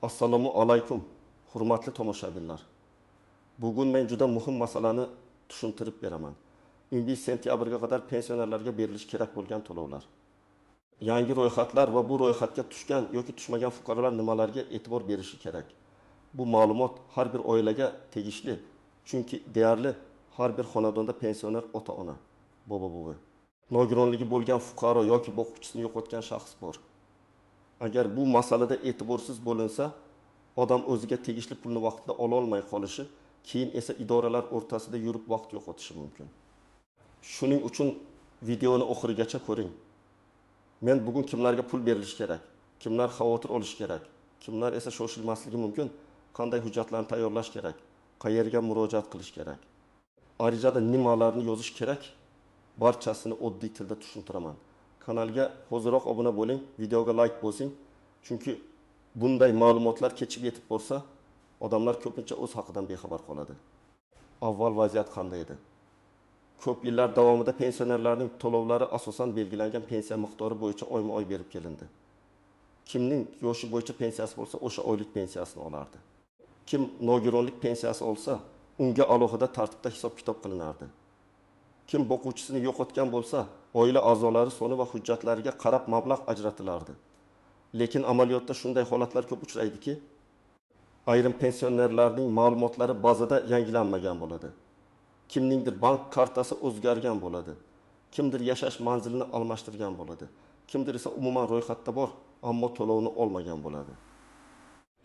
Assalomu alaykum, hurmatli tomoshabinlar. Bugun men juda muhim masalani tushuntirib beraman. 15 sentyabrga qadar pensionerlarga berilishi kerak bo'lgan to'lovlar. Yangi ro'yxatlar va bu ro'yxatga tushgan yoki tushmagan fuqarolar nimalarga e'tibor berishi kerak? Bu ma'lumot har bir oilaga tegishli, chunki deyarli har bir xonadonda pensioner ota-ona, bobo-buvi, nogironligi bo'lgan fuqaro yoki boquvchisini yo'qotgan shaxs bor. Agar bu masalada e'tiborsiz bo'linsa, odam o'ziga tegishli pulni vaqtida ola olmay qolishi, keyin esa idoralar o'rtasida yurib vaqt yo'qotishi mumkin. Shuning uchun videoni oxirigacha ko'ring. Men bugun kimlarga pul berilishi kerak, kimlar xavotir olishi kerak, kimlar esa shoshilmasligi mumkin, qanday hujjatlarni tayyorlash kerak, qayerga murojaat qilish kerak, arizada nimalarni yozish kerak, barchasini oddiy tilda tushuntiraman. Kanalga hoziroq obuna bo'ling, videoga like bosing, chunki bunday ma'lumotlar kechib yetib borsa, odamlar ko'pincha o'z haqidan bexabar qoladi. Avval vaziyat qanday edi? Ko'p yillar davomida pensionerlarning to'lovlari asosan belgilangan pensiya miqdori bo'yicha oyma-oy berib kelindi. Kimning yoshi bo'yicha pensiyasi bo'lsa, o'sha oylik pensiyasini olardi. Kim nogironlik pensiyasi olsa, unga alohida tartibda hisob-kitob qilinardi. Kim boquvchisini yo'qotgan bo'lsa, oila a'zolari soni va hujjatlariga qarab mablag' ajratilardi. Lekin amaliyotda shunday holatlar ko'p uchraydiki, ayrim pensionerlarning ma'lumotlari bazada yangilanmagan bo'ladi. Kimningdir bank kartasi o'zgargan bo'ladi. Kimdir yashash manzilini almashtirgan bo'ladi. Kimdir esa umuman ro'yxatda bor, ammo to'lovni olmagan bo'ladi.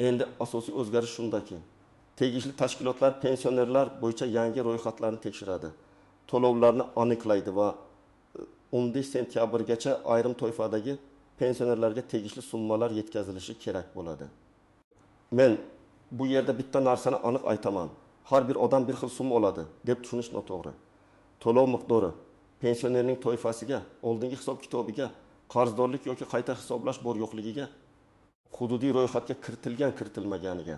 Endi asosiy o'zgarish shundaki, tegishli tashkilotlar pensionerlar bo'yicha yangi ro'yxatlarni tekshiradi, to'lovlarni aniqlaydi va 15 sentyabrgacha ayrim toifadagi pensionerlarga tegishli summalar yetkazilishi kerak bo'ladi. Men bu yerda bitta narsani aniq aytaman. Har bir odam bir xil summa oladi deb tushunish noto'g'ri. To'lov miqdori pensionerning toifasiga, oldingi hisob-kitobiga, qarzdorlik yoki qayta hisoblash bor yo'qligiga, hududiy ro'yxatga kiritilgan kiritilmaganiga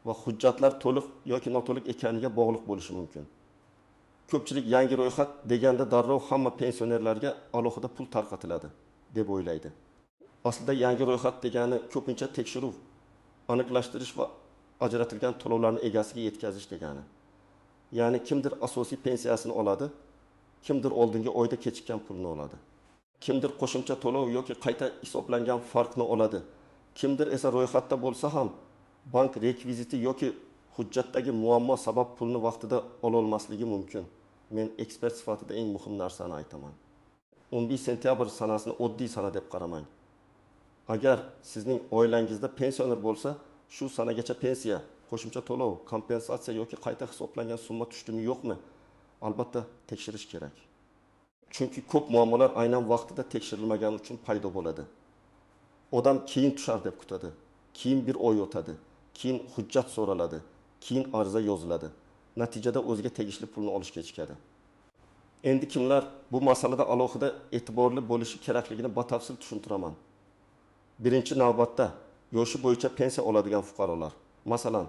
va hujjatlar to'liq yoki noto'liq ekaniga bog'liq bo'lishi mumkin. Ko'pchilik yangi ro'yxat deganda darrov hamma pensionerlarga alohida pul tarqatiladi deb o'ylaydi. Aslida yangi ro'yxat degani ko'pincha tekshiruv, aniqlashtirish va ajratilgan to'lovlarni egasiga yetkazish degani. Ya'ni kimdir asosiy pensiyasini oladi, kimdir oldingi oyda kechikkan pulni oladi. Kimdir qo'shimcha to'lov yoki qayta hisoblangan farqni oladi. Kimdir esa ro'yxatda bo'lsa ham bank rekviziti yoki hujjatdagi muammo sabab pulni vaqtida ola olmasligi mumkin. Men ekspert sifatida eng muhim narsani aytaman. 15 sentyabr sanasini oddiy sana deb qaramang. Agar sizning oilangizda pensioner bo'lsa, shu sanagacha pensiya, qo'shimcha to'lov, kompensatsiya yoki qayta hisoblangan summa tushdimi yo'qmi, albatta tekshirish kerak. Chunki ko'p muammolar aynan vaqtida tekshirilmagani uchun paydo bo'ladi. Odam keyin tushar deb kutadi, keyin bir oy o'tadi, keyin hujjat so'raladi, keyin ariza yoziladi. Natijada o'ziga tegishli pulni olish kechikadi. Endi kimlar bu masalada alohida e'tiborli bo'lishi kerakligini batafsil tushuntiraman. Birinchi navbatda yoshi bo'yicha pensiya oladigan fuqarolar. Masalan,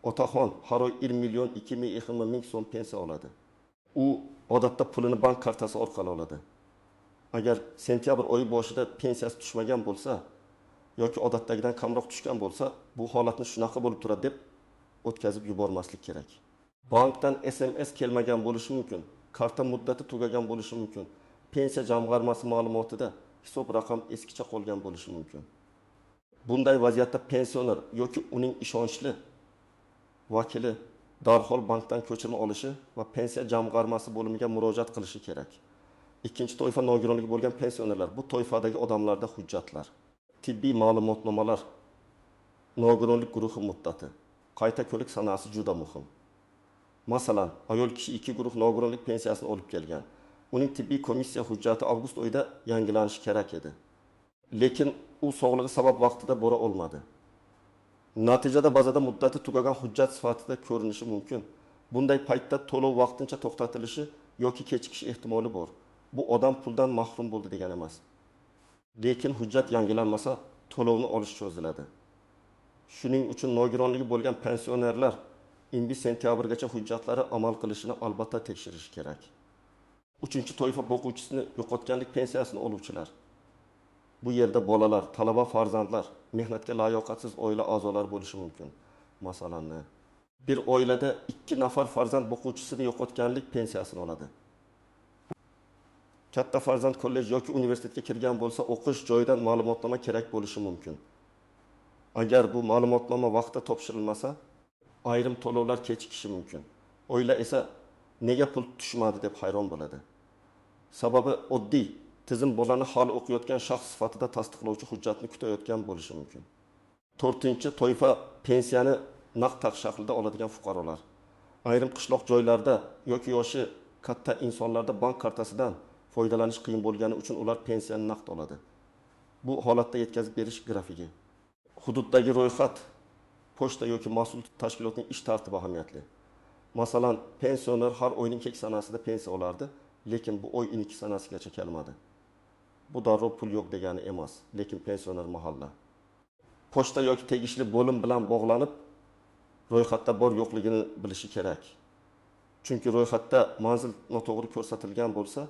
otaxon har oy 1 million 220 ming so'm pensiya oladi. U odatda pulini bank kartasi orqali oladi. Agar sentyabr oyi boshida pensiyasi tushmagan bo'lsa yoki odatdagidan kamroq tushgan bo'lsa, bu holatni shunaqa bo'lib turadi deb o'tkazib yubormaslik kerak. Bankdan SMS kelmagan bo'lishi mumkin, karta muddati tugagan bo'lishi mumkin, pensiya jamg'armasi ma'lumotida hisob raqam eskicha qolgan bo'lishi mumkin. Bunday vaziyatda pensioner yoki uning ishonchli vakili darhol bankdan ko'chirma olishi va pensiya jamg'armasi bo'limiga murojaat qilishi kerak. Ikkinchi toifa nogironligi bo'lgan pensionerlar. Bu toifadagi odamlarda hujjatlar, tibbiy ma'lumotnomalar, nogironlik guruhi muddati, qayta ko'rik sanasi juda muhim. Masalan, ayol kishi 2 guruh nogironlik pensiyasini olib kelgan. Uning tibbiy komissiya hujjati avgust oyida yangilanishi kerak edi. Lekin u sog'lig'i sabab vaqtida bora olmadi. Natijada bazada muddati tugagan hujjat sifatida ko'rinishi mumkin. Bunday paytda to'lov vaqtincha to'xtatilishi yoki kechikish ehtimoli bor. Bu odam puldan mahrum bo'ldi degani emas. Lekin hujjat yangilanmasa to'lovni olish cho'ziladi. Shuning uchun nogironligi bo'lgan pensionerlar 15 sentyabrgacha hujjatlari amal qilishini albatta tekshirishi kerak. Uchinchi toifa boquvchisini yo'qotganlik pensiyasini oluvchilar. Bu yerda bolalar, talaba farzandlar, mehnatga layoqatsiz oila a'zolari bo'lishi mumkin. Masalan, bir oilada 2 nafar farzand boquvchisini yo'qotganlik pensiyasini oladi. Katta farzand kollej yoki universitetga kirgan bo'lsa, o'qish joyidan ma'lumotnoma kerak bo'lishi mumkin. Agar bu ma'lumotnoma vaqtida topshirilmasa, ayrim to'lovlar kechikishi mumkin. Oila esa nega pul tushmadi deb hayron bo'ladi. Sababi oddiy, tizim bolani hali o'qiyotgan shaxs sifatida tasdiqlovchi hujjatni kutayotgan bo'lishi mumkin. 4-chi toifa pensiyani naqd shaklida oladigan fuqarolar. Ayrim qishloq joylarda yoki yoshi katta insonlarda bank kartasidan foydalanish qiyin bo'lgani uchun ular pensiyani naqd oladi. Bu holatda yetkazib berish grafigi. Hududdagi ro'yxat, pochta yoki mas'ul tashkilotning ish tartibi ahamiyatli. Masalan, pensioner har oyning kek sanasida pensiya olardi, lekin bu oy 2 sanasigacha kelmadi. Bu darrov pul yo'q degani emas, lekin pensioner mahalla. Pochta yoki tegishli bo'lim bilan bog'lanib, ro'yxatda bor yo'qligini bilishi kerak. Chunki ro'yxatda manzil noto'g'ri ko'rsatilgan bo'lsa,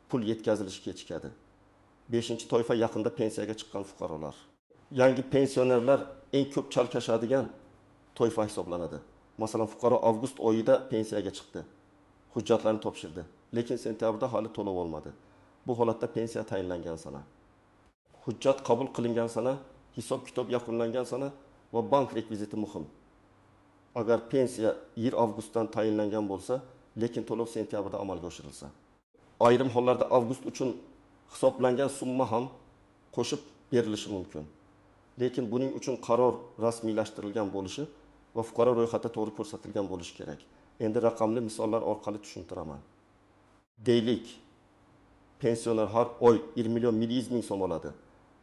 pul yetkazilishi kechikadi. 5-toifa yaqinda pensiyaga chiqqan fuqarolar. Yangi pensionerlar eng ko'p chalkashadigan toifa hisoblanadi. Masalan, fuqaro avgust oyida pensiyaga chiqdi. Hujjatlarni topshirdi, lekin sentyabrda hali to'lov olmadi. Bu holatda pensiya tayinlangan sana, hujjat qabul qilingan sana, hisob-kitob yakunlangan sana va bank rekviziti muhim. Agar pensiya 1 avgustdan tayinlangan bo'lsa, lekin to'lov sentyabrda amalga oshirilsa, ayrim hollarda avgust uchun hisoblangan summa ham qo'shib berilishi mumkin. Lekin buning uchun qaror rasmiylashtirilgan bo'lishi va fuqaro ro'yxatda to'g'ri ko'rsatilgan bo'lishi kerak. Endi raqamli misollar orqali tushuntiraman. Deylik, pensioner har oy 1 million 100 ming so'm oladi.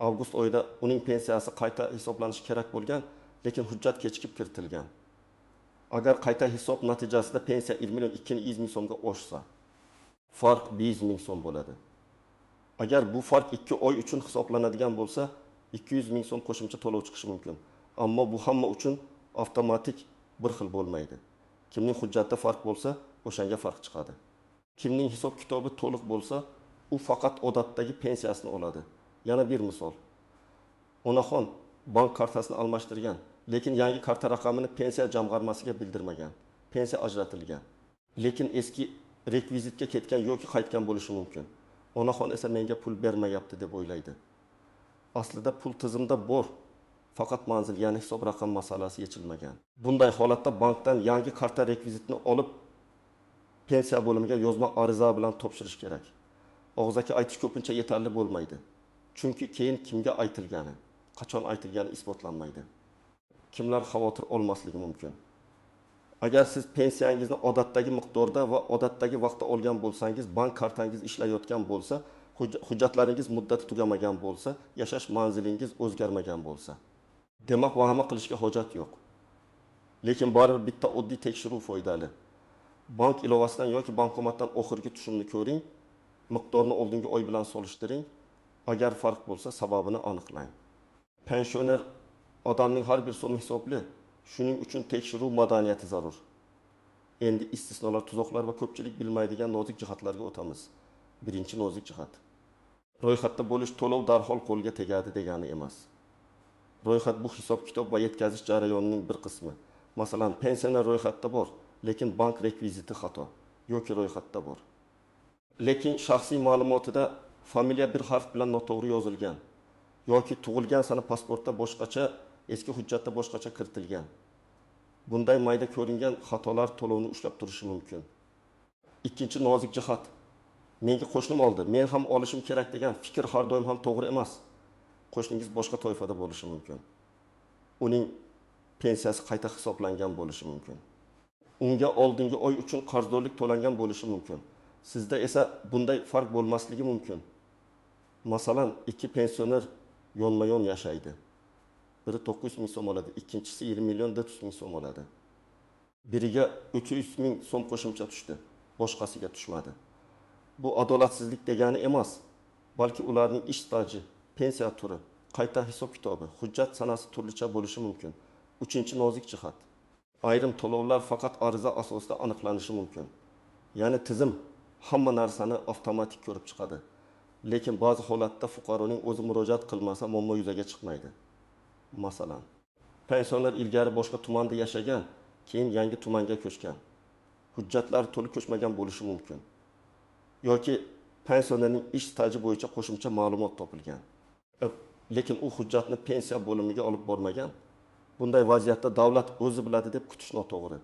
Avgust oyida uning pensiyasi qayta hisoblanishi kerak bo'lgan, lekin hujjat kechikib kiritilgan. Agar qayta hisob natijasida pensiya 1 million 200 ming so'mga oshsa, farq 500 ming so'm bo'ladi. Agar bu farq 2 oy uchun hisoblanadigan bo'lsa, 200 ming so'm qo'shimcha to'lov chiqishi mumkin. Ammo bu hamma uchun avtomatik bir xil bo'lmaydi. Kimning hujjatda farq bo'lsa, o'shanga farq chiqadi. Kimning hisob-kitobi to'liq bo'lsa, u faqat odatdagi pensiyasini oladi. Yana bir misol. Onaxon bank kartasini almashtirgan, lekin yangi karta raqamini pensiya jamg'armasiga bildirmagan. Pensiya ajratilgan. Lekin eski rekvizitga ketgan yoki qaytgan bo'lishi mumkin. Onaxon esa menga pul bermayapti deb o'ylaydi. Aslida pul tizimda bor, faqat manzil, ya'ni hisob raqam masalasi yechilmagan. Bunday holatda bankdan yangi karta rekvizitini olib, pensiya bo'limiga yozma ariza bilan topshirish kerak. Og'zaki aytish ko'pincha yetarli bo'lmaydi. Chunki keyin kimga aytilgani, qachon aytilgani isbotlanmaydi. Kimlar xavotir olmasligi mumkin? Agar siz pensiyangizni odatdagi miqdorda va odatdagi vaqtda olgan bo'lsangiz, bank kartangiz ishlayotgan bo'lsa, hujjatlaringiz muddati tugamagan bo'lsa, yashash manzilingiz o'zgarmagan bo'lsa, demak vahima qilishga hojat yo'q. Lekin baribir bitta oddiy tekshiruv foydali. Bank ilovasidan yoki bankomatdan oxirgi tushumni ko'ring, miqdorni oldingi oy bilan solishtiring. Agar farq bo'lsa, sababini aniqlang. Pensioner odamning har bir so'mi hisobli. Shuning uchun tekshiruv madaniyati zarur. Endi istisnolar, tuzoqlar va ko'pchilik bilmaydigan nozik jihatlarga o'tamiz. Birinchi nozik jihat. Ro'yxatda bo'lish to'lov darhol qo'lga tegadi degani emas. Ro'yxat bu hisob-kitob va yetkazish jarayonining bir qismi. Masalan, pensioner ro'yxatda bor, lekin bank rekviziti xato yoki ro'yxatda bor. Lekin shaxsiy ma'lumotida familiya bir harf bilan noto'g'ri yozilgan yoki tug'ilgan sana pasportda boshqacha, eski hujjatda boshqacha kiritilgan. Bunday mayda ko'ringan xatolar to'lovni ushlab turishi mumkin. Ikkinchi nozik jihat. Menga qo'shnim oldi, men ham olishim kerak degan fikr har doim ham to'g'ri emas. Qo'shningiz boshqa toifada bo'lishi mumkin. Uning pensiyasi qayta hisoblangan bo'lishi mumkin. Unga oldingi oy uchun qarzdorlik to'langan bo'lishi mumkin. Sizda esa bunday farq bo'lmasligi mumkin. Masalan, ikki pensioner yonma-yon yashaydi. Biri 900 ming so'm oladi, ikkinchisi 20 million 400 ming so'm oladi. Biriga 300 ming so'm qo'shimcha tushdi, boshqasiga tushmadi. Bu adolatsizlik degani emas, balki ularning ish staji, pensiya turi, qayta hisob-kitobi, hujjat sanasi turlicha bo'lishi mumkin. Uchinchi nozik jihat. Ayrim to'lovlar faqat ariza asosida aniqlanishi mumkin. Ya'ni tizim hamma narsani avtomatik ko'rib chiqadi. Lekin ba'zi holatda fuqaroning o'zi murojaat qilmasa, muammo yuzaga chiqmaydi. Masalan, pensioner ilgari boshqa tumanda yashagan, keyin yangi tumanga ko'chgan. Hujjatlari to'liq ko'chmagan bo'lishi mumkin. Yoki pensionerning ish staji bo'yicha qo'shimcha ma'lumot topilgan. Lekin u hujjatni pensiya bo'limiga olib bormagan. Bunday vaziyatda davlat o'zi biladi deb kutish noto'g'ri.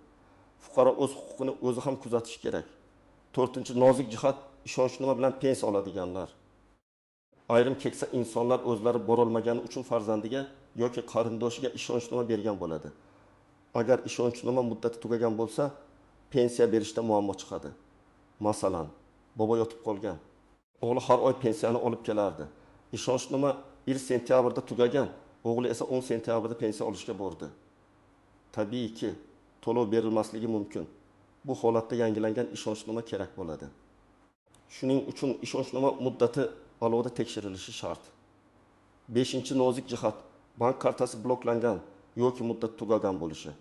Fuqaro o'z huquqini o'zi ham kuzatishi kerak. To'rtinchi nozik jihat ishonchnoma bilan pensiya oladiganlar. Ayrim keksa insonlar o'zlari borolmagani uchun farzandiga yoki qarindoshiga ishonchnoma bergan bo'ladi. Agar ishonchnoma muddati tugagan bo'lsa, pensiya berishda muammo chiqadi. Masalan, bobo yotib qolgan. O'g'li har oy pensiyani olib kelardi. Ishonchnoma 1 sentyabrda tugagan, o'g'li esa 10 sentyabrda pensiya olishga bordi. Tabiiyki, to'lov berilmasligi mumkin. Bu holatda yangilangan ishonchnoma kerak bo'ladi. Shuning uchun ishonchnoma muddati alohida tekshirilishi shart. 5 nozik jihat bank kartasi bloklangan yoki muddat tugagan bo'lishi.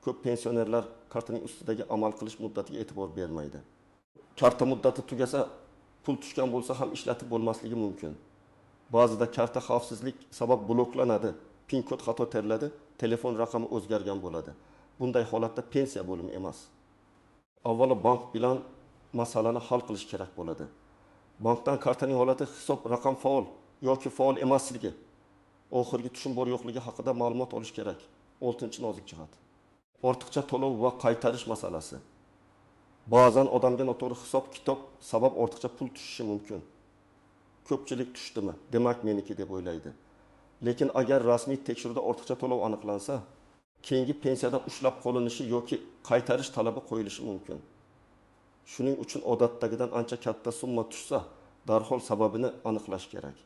Ko'p pensionerlar kartaning ustidagi amal qilish muddatiga e'tibor bermaydi. Karta muddati tugasa, pul tushgan bo'lsa ham ishlatib bo'lmasligi mumkin. Ba'zida karta xavfsizlik sabab bloklanadi, pin kod xato teriladi, telefon raqami o'zgargan bo'ladi. Bunday holatda pensiya bo'limi emas. Avvalo bank bilan masalani hal qilish kerak bo'ladi. Bankdan kartaning holati, hisob raqam faol yoki faol emasligi, oxirgi tushum bor yo'qligi haqida ma'lumot olish kerak. 6 nozik jihat. Ortiqcha to'lov va qaytarish masalasi. Ba'zan odamga noto'g'ri hisob-kitob sabab ortiqcha pul tushishi mumkin. Ko'pchilik tushdimi, demak meniki deb o'ylaydi. Lekin agar rasmiy tekshiruvda ortiqcha to'lov aniqlansa, keyingi pensiyadan ushlab qolinishi yoki qaytarish talabi qo'yilishi mumkin. Shuning uchun odatdagidan ancha katta summa tushsa, darhol sababini aniqlash kerak.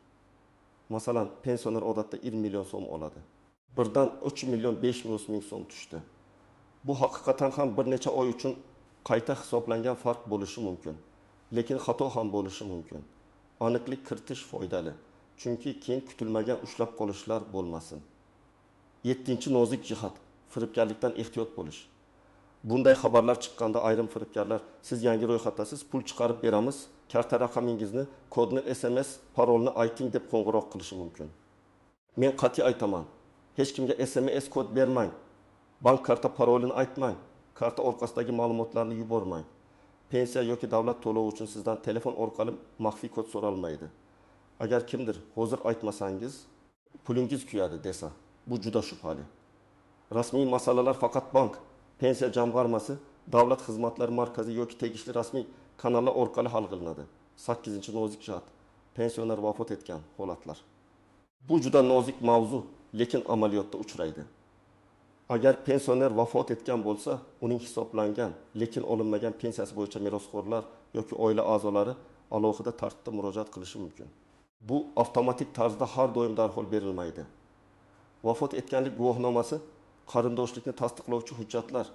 Masalan, pensioner odatda 1 million so'm oladi. Birdan 3 million 500 ming so'm tushdi. Bu haqiqatan ham bir necha oy uchun qayta hisoblangan farq bo'lishi mumkin. Lekin xato ham bo'lishi mumkin. Aniqlik kiritish foydali, chunki keyin kutilmagan ushlab qolishlar bo'lmasin. 7 nozik jihat firibgarlikdan ehtiyot bo'lish. Bunday xabarlar chiqqanda ayrim firibgarlar siz yangi ro'yxatdasiz, pul chiqarib beramiz, karta raqamingizni, kodni, SMS, parolni ayting deb qo'ng'iroq qilishi mumkin. Men qat'iy aytaman, hech kimga SMS kod bermang, bank karta parolini aytmang, karta orqasidagi ma'lumotlarni yubormang. Pensiya yoki davlat to'lovi uchun sizdan telefon orqali maxfiy kod so'ralmaydi. Agar kimdir hozir aytmasangiz, pulingiz kuyadi desa, bu juda shubhali. Rasmiy masalalar faqat bank, pensiya jamg'armasi, davlat xizmatlari markazi yoki tegishli rasmiy kanallar orqali hal qilinadi. 8 nozik jihat pensioner vafot etgan holatlar. Bu juda nozik mavzu, lekin amaliyotda uchraydi. Agar pensioner vafot etgan bo'lsa, uning hisoblangan, lekin olinmagan pensiyasi bo'yicha merosxo'rlar yoki oila a'zolari alohida tartibda murojaat qilishi mumkin. Bu avtomatik tarzda har doim darhol berilmaydi. Vafot etganlik guvohnomasi, qarindoshlikni tasdiqlovchi hujjatlar,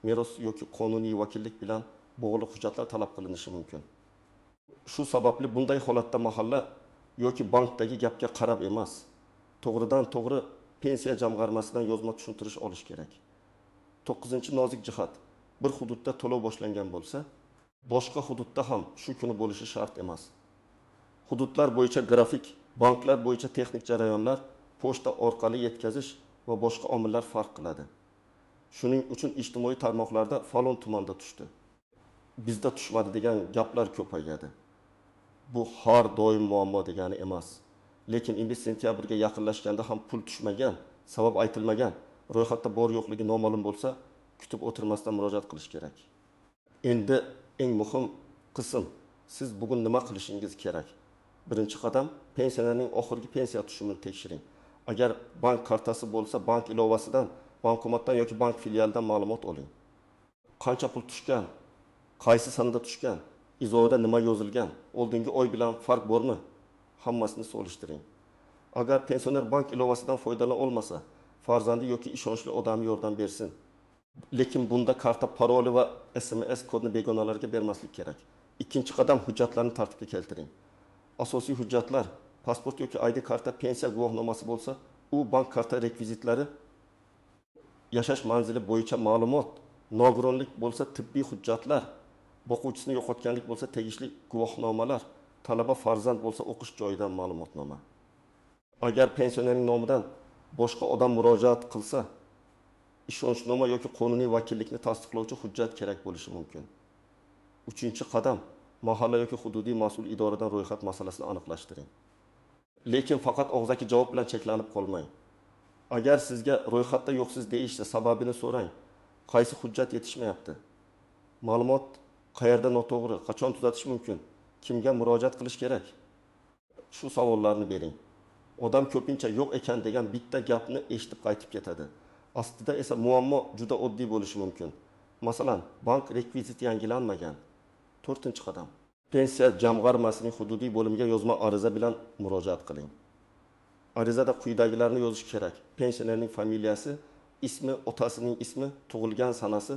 meros yoki qonuniy vakillik bilan bog'liq hujjatlar talab qilinishi mumkin. Shu sababli bunday holatda mahalla yoki bankdagi gapga qarab emas, to'g'ridan to'g'ri pensiya jamg'armasidan yozma tushuntirish olish kerak. 9 nozik jihat bir hududda to'lov boshlangan bo'lsa, boshqa hududda ham shu kuni bo'lishi shart emas. Hududlar bo'yicha grafik, banklar bo'yicha texnik jarayonlar, pochta orqali yetkazish va boshqa omillar farq qiladi. Shuning uchun ijtimoiy tarmoqlarda falon tumanda tushdi, bizda tushmadi degan gaplar ko'payadi. Bu har doim muammo degani emas. Lekin endi sentyabrga yaqinlashganda ham pul tushmagan, sabab aytilmagan, ro'yxatda bor yo'qligi noma'lum bo'lsa, kutib o'tirmasdan murojaat qilish kerak. Endi eng muhim qism, siz bugun nima qilishingiz kerak? Birinchi qadam, pensionerning oxirgi pensiya tushumini tekshiring. Agar bank kartasi bo'lsa, bank ilovasidan, bankomatdan yoki bank filialidan ma'lumot oling. Qancha pul tushgan, qaysi sanada tushgan, izohida nima yozilgan, oldingi oy bilan farq bormi? Hammasini solishtiring. Agar pensioner bank ilovasidan foydalana olmasa, farzandi yoki ishonchli odami yordam bersin. Lekin bunda karta paroli va SMS kodini begonalarga bermaslik kerak. Ikkinchi qadam, hujjatlarni tartibga keltiring. Asosiy hujjatlar, pasport yoki ID karta, pensiya guvohnomasi bo'lsa, u bank karta rekvizitlari, yashash manzili bo'yicha ma'lumot, nogironlik bo'lsa tibbiy hujjatlar, boquvchisini yo'qotganlik bo'lsa tegishli guvohnomalar, Talaba farzand bo'lsa, o'qish joyidan ma'lumotnoma. Agar pensionerning nomidan boshqa odam murojaat qilsa, ishonchnoma yoki qonuniy vakillikni tasdiqlovchi hujjat kerak bo'lishi mumkin. Uchinchi qadam: mahalla yoki hududiy mas'ul idoradan ro'yxat masalasini aniqlashtiring. Lekin faqat og'zaki javob bilan cheklanib qolmang. Agar sizga ro'yxatda yo'qsiz deyishsa, sababini so'rang. Qaysi hujjat yetishmayapti? Ma'lumot qayerda noto'g'ri? Qachon tuzatish mumkin? Kimga murojaat qilish kerak? Shu savollarni bering. Odam ko'pincha yo'q ekan degan bitta gapni eshitib qaytib ketadi. Aslida esa muammo juda oddiy bo'lishi mumkin. Masalan, bank rekviziti yangilanmagan. To'rtinchi qadam: Pensiya jamg'armasining hududiy bo'limiga yozma ariza bilan murojaat qiling. Arizada quyidagilarni yozish kerak: pensionerning familiyasi, ismi, otasining ismi, tug'ilgan sanasi,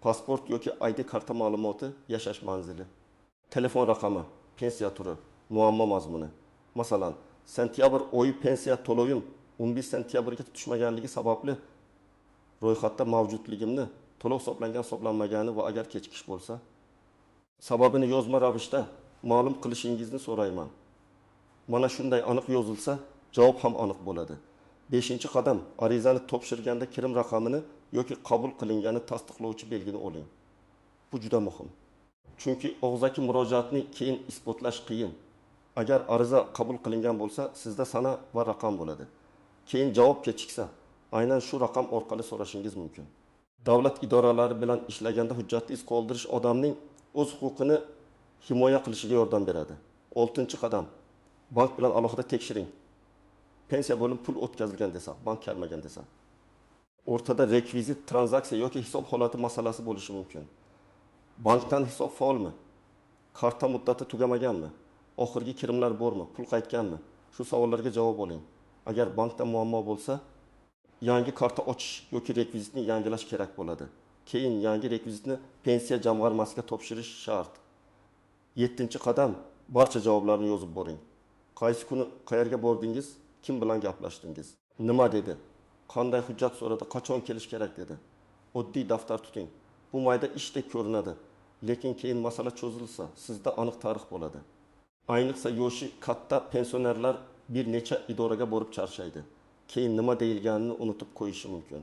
pasport yoki ID karta ma'lumoti, yashash manzili, telefon raqami, pensiya turi, muammo mazmuni. Masalan, sentyabr oyi pensiya to'lovim 11 sentyabrga tushmaganligi sababli ro'yxatda mavjudligimni, to'lov hisoblangan hisoblanmagani va agar kechikish bo'lsa, sababini yozma ravishda ma'lum qilishingizni so'rayman. Mana shunday aniq yozilsa, javob ham aniq bo'ladi. Beshinchi qadam: arizani topshirganda kirim raqamini yoki qabul qilingani tasdiqlovchi belgini oling. Bu juda muhim. Chunki og'zaki murojaatni keyin isbotlash qiyin. Agar ariza qabul qilingan bo'lsa, sizda sana va raqam bo'ladi. Keyin javob kechiksa, aynan shu raqam orqali so'rashingiz mumkin. Davlat idoralari bilan ishlaganda hujjatni iz qoldirish odamning o'z huquqini himoya qilishiga yordam beradi. Oltinchi qadam: bank bilan alohida tekshiring. Pensiya bo'limi pul o'tkazilgan desa, bank kelmagan desa, o'rtada rekvizit, tranzaksiya yoki hisob holati masalasi bo'lishi mumkin. Bankdan hisob faolmi? Karta muddati tugamaganmi? Oxirgi kirimlar bormi? Pul qaytganmi? Shu savollarga javob oling. Agar bankda muammo bo'lsa, yangi karta ochish yoki rekvizitni yangilash kerak bo'ladi. Keyin yangi rekvizitni pensiya jamg'armasiga topshirish shart. Yettinchi qadam: barcha javoblarni yozib boring. Qaysi kuni qayerga bordingiz? Kim bilan gaplashdingiz? Nima dedi? Qanday hujjat so'radi? Qachon kelish kerak dedi? Oddiy daftar tuting. Bu mayda ishdek ko'rinadi, lekin keyin masala cho'zilsa, sizda aniq tarix bo'ladi. Ayniqsa yoshi katta pensionerlar bir necha idoraga borib charchaydi. Keyin nima deyilganini unutib qo'yishi mumkin.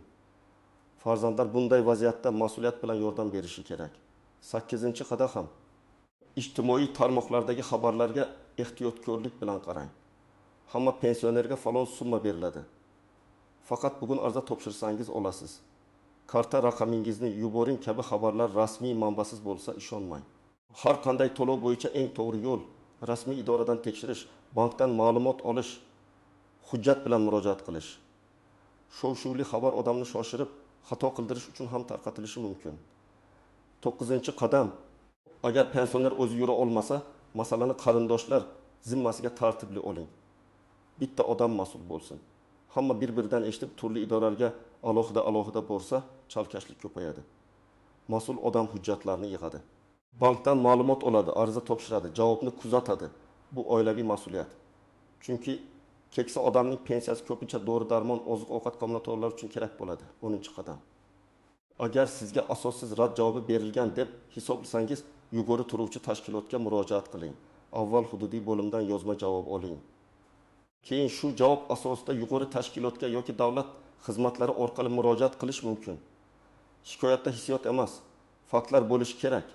Farzandlar bunday vaziyatda mas'uliyat bilan yordam berishi kerak. Sakkizinchi qadam ham: ijtimoiy tarmoqlardagi xabarlarga ehtiyotkorlik bilan qarang. Hamma pensionerga falon summa beriladi. Faqat bugun ariza topshirsangiz olasiz. Karta raqamingizni yuboring kabi xabarlar rasmiy manbasiz bo'lsa ishonmang. Har qanday to'lov bo'yicha eng to'g'ri yo'l rasmiy idoradan tekshirish, bankdan ma'lumot olish, hujjat bilan murojaat qilish. Shov-shuvli xabar odamni shoshirib, xato qildirish uchun ham tarqatilishi mumkin. To'qqizinchi qadam: agar pensioner o'zi yura olmasa, masalani qarindoshlar zimmasiga tartibli oling. Bitta odam mas'ul bo'lsin. Hamma bir-biridan eshitib turli idoralarga alohida-alohida borsa, chalkashlik ko'payadi. Mas'ul odam hujjatlarni yig'adi. Bankdan ma'lumot oladi, ariza topshiradi, javobni kuzatadi. Bu oilaviy mas'uliyat. Chunki keksa odamning pensiyasi ko'pincha dori-darmon, oziq-ovqat kommunatorlar uchun kerak bo'ladi. 10-qadam. Agar sizga asossiz rad javobi berilgan deb hisoblasangiz, yuqori turuvchi tashkilotga murojaat qiling. Avval hududiy bo'limdan yozma javob oling. Keyin shu javob asosida yuqori tashkilotga yoki davlat xizmatlari orqali murojaat qilish mumkin. Shikoyatda hissiyot emas, faktlar bo'lishi kerak.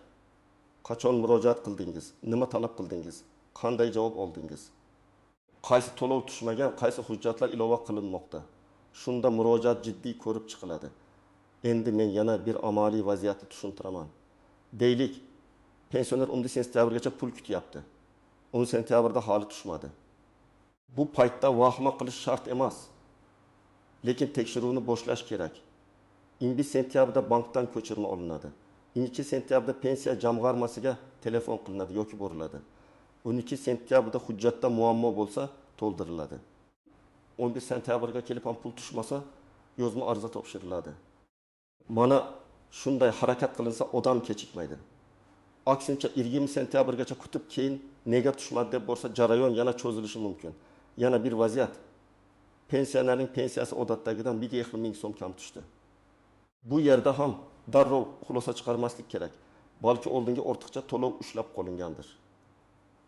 Qachon murojaat qildingiz? Nima talab qildingiz? Qanday javob oldingiz? Qaysi to'lov tushmagan, qaysi hujjatlar ilova qilinmoqda? Shunda murojaat jiddiy ko'rib chiqiladi. Endi men yana bir amaliy vaziyatni tushuntiraman. Deylik, pensioner 10 sentyabrgacha pul kutyapti. 10 sentyabrda hali tushmadi. Bu paytda vahima qilish shart emas. Lekin tekshiruvni boshlash kerak. 21 sentyabrda bankdan ko'chirma olinadi. 22 sentyabrda pensiya jamg'armasiga telefon qilinadi yoki boriladi. 12 sentyabrda hujjatda muammo bo'lsa to'ldiriladi. 11 sentyabrga kelib ham pul tushmasa, yozma ariza topshiriladi. Mana shunday harakat qilinsa odam kechikmaydi. Aksincha 20 sentyabrgacha kutib keyin nega tushmadi deb borsa jarayon yana cho'zilishi mumkin. Yana bir vaziyat. Pensionerning pensiyasi odatdagidan 1,5 ming so'm kam tushdi. Bu yerda ham darrov xulosa chiqarmaslik kerak, balki oldingi ortiqcha to'lov ushlab qolingandir.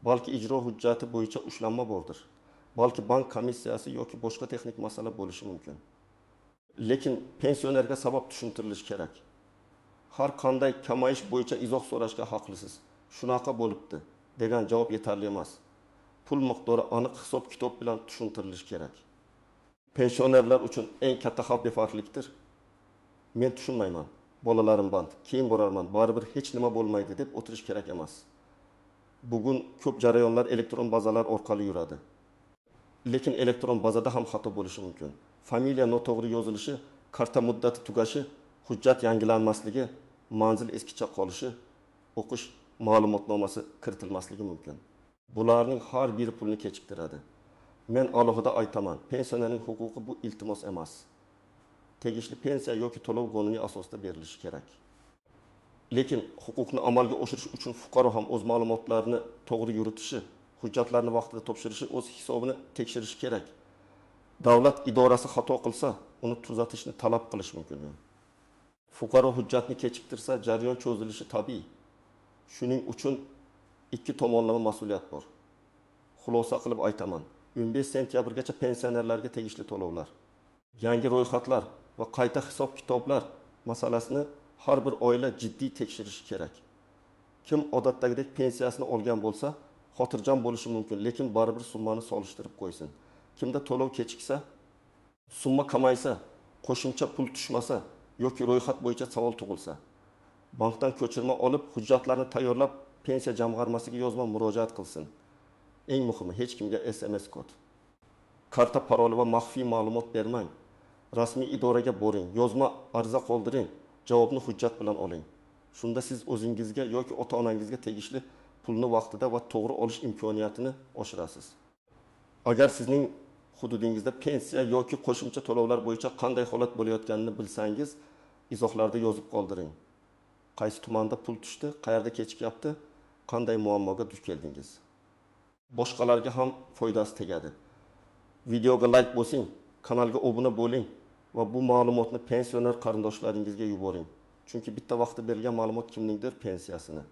Balki ijro hujjati bo'yicha ushlanma bordir. Balki bank komissiyasi yoki boshqa texnik masala bo'lishi mumkin. Lekin pensionerga sabab tushuntirilishi kerak. Har qanday kamayish bo'yicha izoh so'rashga haqlisiz. Shunaqa bo'libdi degan javob yetarli emas. Pul miqdori aniq hisob-kitob bilan tushuntirilishi kerak. Pensionerlar uchun eng katta xavf befarqlikdir. Men tushunmayman, bolalarim band, keyin borarman, baribir hech nima bo'lmaydi deb o'tirish kerak emas. Bugun ko'p jarayonlar elektron bazalar orqali yuradi. Lekin elektron bazada ham xato bo'lishi mumkin. Familiya noto'g'ri yozilishi, karta muddati tugashi, hujjat yangilanmasligi, manzil eskicha qolishi, o'qish ma'lumotnomasi kiritilmasligi mumkin. Bularning har biri pulni kechiktiradi. Men alohida aytaman, pensionerning huquqi bu iltimos emas. Tegishli pensiya yoki to'lov qonuniy asosda berilishi kerak. Lekin huquqni amalga oshirish uchun fuqaro ham o'z ma'lumotlarini to'g'ri yuritishi, hujjatlarni vaqtida topshirishi, o'z hisobini tekshirishi kerak. Davlat idorasi xato qilsa, uni tuzatishni talab qilish mumkin. Fuqaro hujjatni kechiktirsa, jarayon cho'zilishi tabiiy. Shuning uchun ikki tomonlama mas'uliyat bor. Xulosa qilib aytaman, 15 sentyabrgacha pensionerlarga tegishli to'lovlar, yangi ro'yxatlar va qayta hisob-kitoblar masalasini har bir oila jiddiy tekshirishi kerak. Kim odatdagidek pensiyasini olgan bo'lsa, xotirjam bo'lishi mumkin, lekin baribir summani solishtirib qo'ysin. Kimda to'lov kechiksa, summa kamaysa, qo'shimcha pul tushmasa yoki ro'yxat bo'yicha savol tug'ilsa, bankdan ko'chirma olib, hujjatlarni tayyorlab, pensiya jamg'armasiga yozma murojaat qilsin. Eng muhimi, hech kimga SMS kod, karta paroli va maxfiy ma'lumot bermang. Rasmiy idoraga boring, yozma ariza qoldiring, javobni hujjat bilan oling. Shunda siz o'zingizga yoki ota-onangizga tegishli pulni vaqtida va to'g'ri olish imkoniyatini oshirasiz. Agar sizning hududingizda pensiya yoki qo'shimcha to'lovlar bo'yicha qanday holat bo'layotganini bilsangiz, izohlarda yozib qoldiring. Qaysi tumanda pul tushdi, qayerda kechikyapti, qanday muammoga duch keldingiz? Boshqalarga ham foydasi tegadi. Videoga like bosing, kanalga obuna bo'ling va bu ma'lumotni pensioner qarindoshlaringizga yuboring. Chunki bitta vaqtda berilgan ma'lumot kimningdir pensiyasini,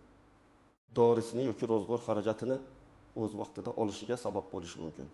dorisini yoki ro'zg'or xarajatini o'z vaqtida olishiga sabab bo'lishi mumkin.